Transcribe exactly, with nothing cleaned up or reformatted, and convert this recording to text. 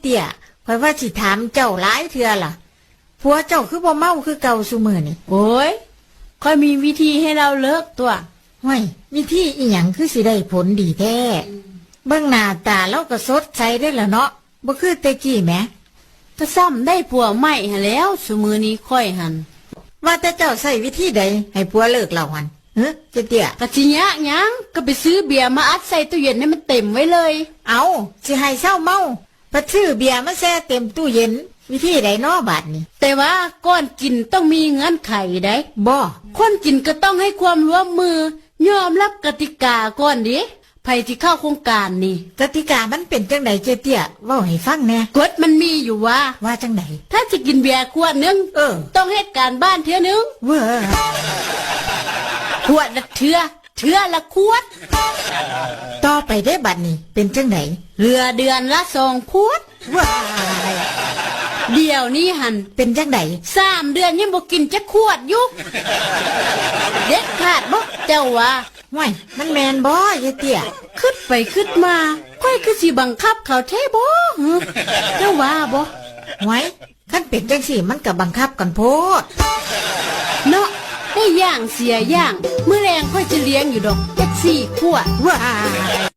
เตี้ย ข้อยว่าสิถามเจ้าหลายเทื่อล่ะ ผัวเจ้าคือบ่เมาคือเก่าซุมื้อนี่ โอ้ย ข้อยมีวิธีให้ลาวเลิกตั๊ว ห้วย วิธีอิหยังคือสิได้ผลดีแท้ เบิ่งหน้าตาลาวก็สดใสเด้ล่ะเนาะ บ่คือแต่กี้แหม ก็ซ่อมได้ผัวใหม่หั้นแหล้ว ซุมื้อนี้ข้อยหั้น ว่าแต่เจ้าใช้วิธีใดให้ผัวเลิกลาวหั่น หึ เจ๊เตี้ย ก็สิยากหยัง ก็ไปซื้อเบียร์มาอัดใส่ตู้เย็นให้มันเต็มไว้เลย เอ้า สิให้เซาเมา พัดซื้อเบียร์มาแช่เต็มตู้เย็น วิธีใดน้อบาดนี้ แต่ว่าก่อนกินต้องมีเงื่อนไขได๋ บ่ คนกินก็ต้องให้ความร่วมมือ ยอมรับกติกาก่อนเด้ ไผสิเข้าโครงการนี่ กติกามันเป็นจั่งใดเจ๊เตี้ย เว้าให้ฟังแหน่ กฎมันมีอยู่ว่า ว่าจั่งใด ถ้าสิกินเบียร์ขวดหนึ่ง เออ ต้องเฮ็ดการบ้านเทื่อหนึ่ง เว้อ ขวดละเทื่อ เทื่อละขวด ต่อไปเด้บัดนี้ เป็นจั่งใด เหลือเดือนละสองขวด ว้าย เดี๋ยวนี้หั้น เป็นจั่งใด สามเดือนยังบ่กินจักขวดอยู่ เด็ดขาดบ่เจ้าว่า ห้วย มันแม่นบ่เจ๊เตี้ย คิดไปคิดมา ข้อยคือสิบังคับเขาแท้บ่หึ เจ้าว่าบ่ ห้วย คันเป็นจั่งซี้มันก็บังคับกันโพด เนาะ ได้อย่างเสียอย่าง มื้อแลงข้อยจะเลี้ยงอยู่ดอก จักสี่ขวด ว้าย